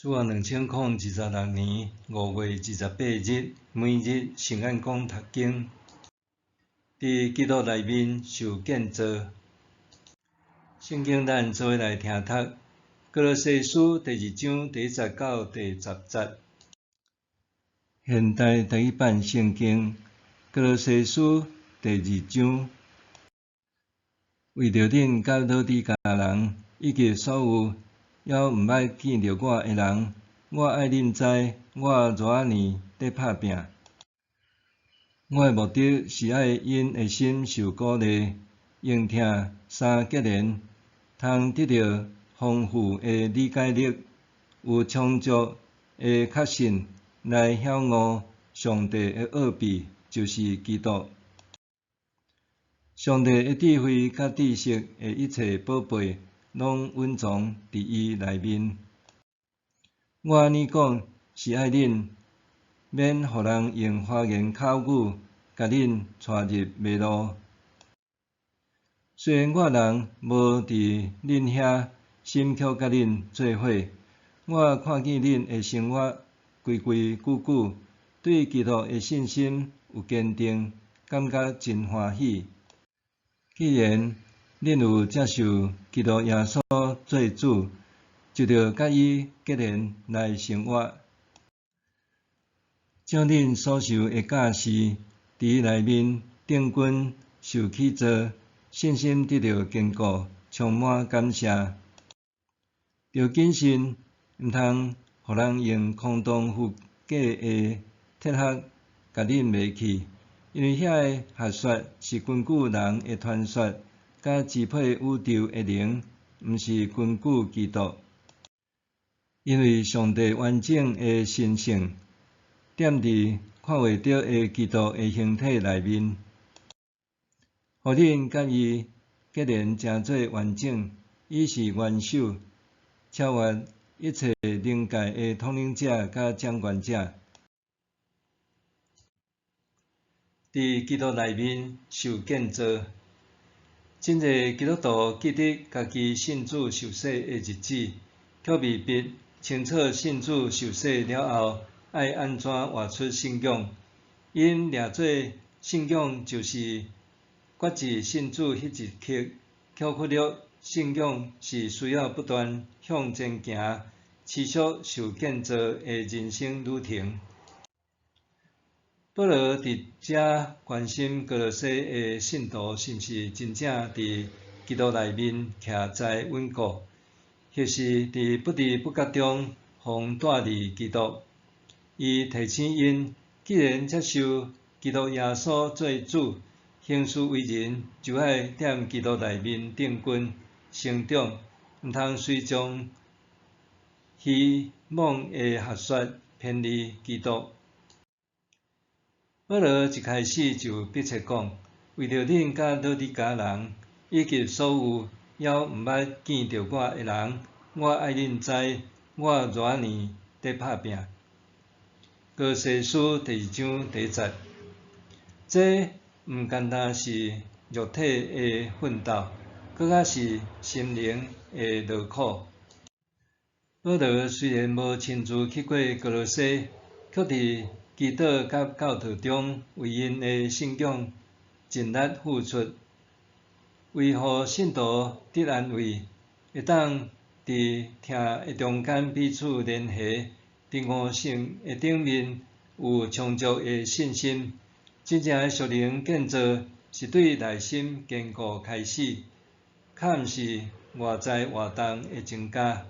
主元2026年5月28日，每日圣安讲读经，佇基督內面受建造。聖經咱做伙來聽讀，歌羅西書第二章第一節到第十節。現代台語版聖經，歌羅西書第二章，為著恁佮老底嘉人，以及所有猶毋捌見著我的人，我愛恁知，我偌仔年咧拍拚。我的目的是愛𪜶的心受鼓勵，用疼相結連，通得著豐富的理解力，有充足的確信來曉悟上帝的奧秘，就是基督。上帝的智慧佮知識的一切寶貝，攏蘊藏佇伊內面。我按呢講，是愛恁免予人用花言巧語，共恁帶入迷路。雖然我人無佇恁遐深刻佮恁做伙，我看見恁的生活規規矩矩，對基督的信心有堅定，感覺真歡喜。既然恁有接受基督耶穌做主，就著佮伊結連來生活。照恁所受的教示，佇伊內面定根受起造，信心得著堅固，充滿感謝。著謹慎，毋通予人用空洞虛假的哲學共恁迷去，因為遐个學說是根據人的傳說，佮支配宇宙的靈，毋是根據基督。因為上帝完整的神性，踮佇看袂著的基督的形體內面，予恁佮伊結連成做完整，伊是元首，超越一切靈界的統領者佮掌權者。佇基督內面受建造。真濟基督徒記得家己信主受洗的日子，卻未必清楚信主受洗了後愛按怎活出信仰。𪜶掠做信仰就是決志信主彼一刻，卻忽略信仰是需要不斷向前行、持續受建造的人生旅程。保羅佇遮關心歌羅西的信徒是毋是真正佇基督內面徛在穩固，或是佇不知不覺中予帶離基督。伊提醒𪜶，既然接受基督耶穌做主，行事為人就愛踮基督內面定根成長，毋通隨眾虛妄的學說偏離基督。保羅一開始就迫切講，為著恁佮老底嘉人，以及所有猶毋捌見著我的人，我愛恁知，我偌仔年咧拍拚。歌羅西書第二章第一節，這毋單單是肉體的奮鬥，閣較是心靈的勞苦。保羅雖然無親自去過歌羅西，卻佇祈禱佮教導中，為𪜶的信仰盡力付出，為予信徒得安慰，會當佇疼的中間彼此聯繫，佇悟性的頂面有充足的信心。真正的屬靈建造是對內心堅固開始，較毋是外在活動的增加。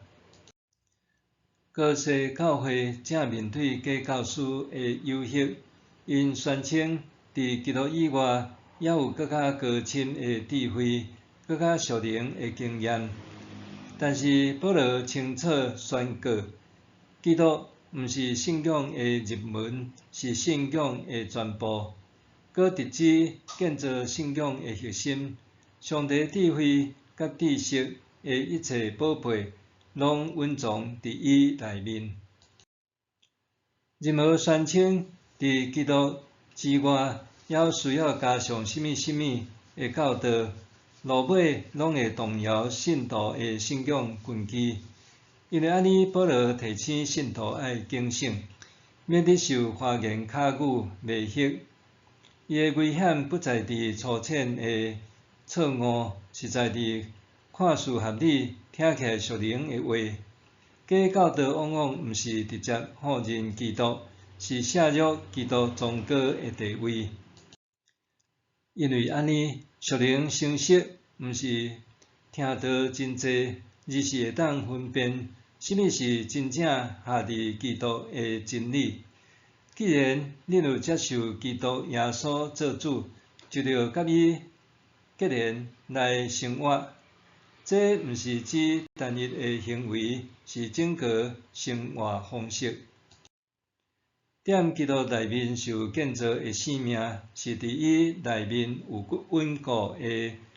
歌羅西教會正面對假教師的誘惑，𪜶宣稱佇基督以外，猶有閣較高深的智慧，閣較屬靈的經驗。但是保羅清楚宣告，基督毋是信仰的入門，是信仰的全部。閣直指建造信仰的核心，上帝智慧佮知識的一切寶貝，攏蘊藏佇伊內面。任何宣稱佇基督之外，猶需要加上啥物啥物的教導，落尾攏會動搖信徒的信仰根基。因為按呢，保羅提醒信徒愛警醒，免得受花言巧語迷惑。伊的危險不在佇粗淺的錯誤，實在佇看似合理、聽起來屬靈的話。假教導往往毋是直接否認基督，是削弱基督崇高的地位。因為按呢，屬靈成熟毋是聽道真濟，而是會當分辨啥物是真正合佇基督的真理。既然恁有接受基督耶穌做主，就著佮伊結連來生活。這毋是指單一的行為，是整個生活方式。踮基督內面受建造的生命，是佇伊內面有穩固的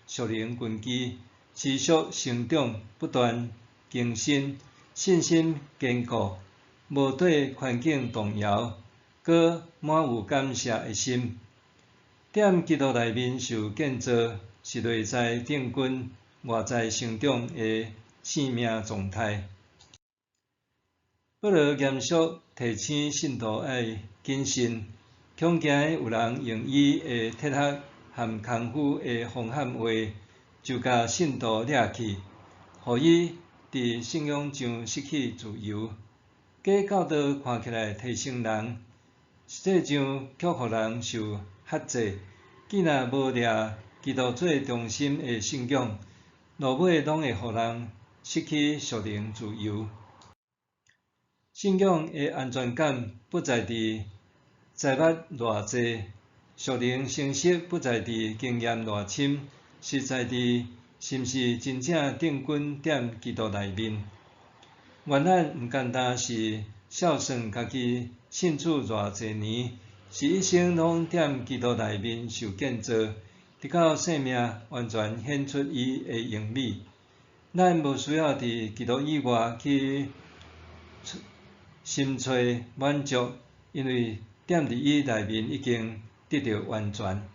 屬靈根基，持續成長，不斷更新，信心堅固，無對環境動搖，閣滿有感謝的心。踮基督內面受建造，是內在定根、外在成長的生命狀態。保羅嚴肅提醒信徒愛謹慎，恐驚有人用伊的哲學和空虛的風喊話，就共信徒掠去，予伊佇信仰上失去自由。假教導看起來提升人，實際上卻予人受轄制。既若無掠基督做中心的信仰，落尾攏會予人失去屬靈自由。信仰的安全感不在佇知捌偌濟，屬靈成熟不在佇經驗偌深，實在佇是毋是真正定根踮基督內面。願咱毋干焦是數算家己信主偌濟年，是一生攏踮基督內面受建造，直到生命完全顯出伊的榮美。咱無需要佇基督以外去尋找滿足，因為踮佇伊內面已經得著完全。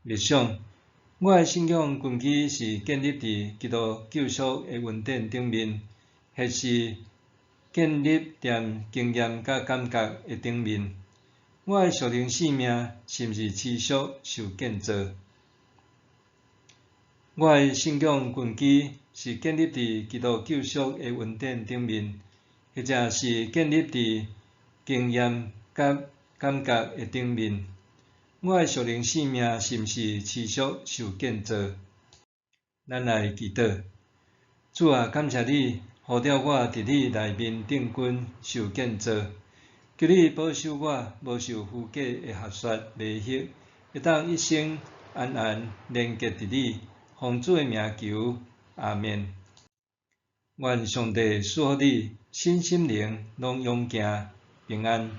默想，我的信仰根基是建立佇基督救贖的恩典頂面，抑是建立踮經驗佮感覺的頂面？我的屬靈生命是毋是持續受建造？我的信仰根基是建立佇基督救贖的恩典頂面，抑者是建立佇經驗佮感覺的頂面？我的屬靈生命是毋是持續受建造？咱來祈禱。主啊，感謝你，呼召我佇你內面定根受建造。求你保守我，無受虛假的學說迷惑，會當一生安安連結佇你。奉主的名求，阿們。願上帝賜福你，身心靈攏勇健平安。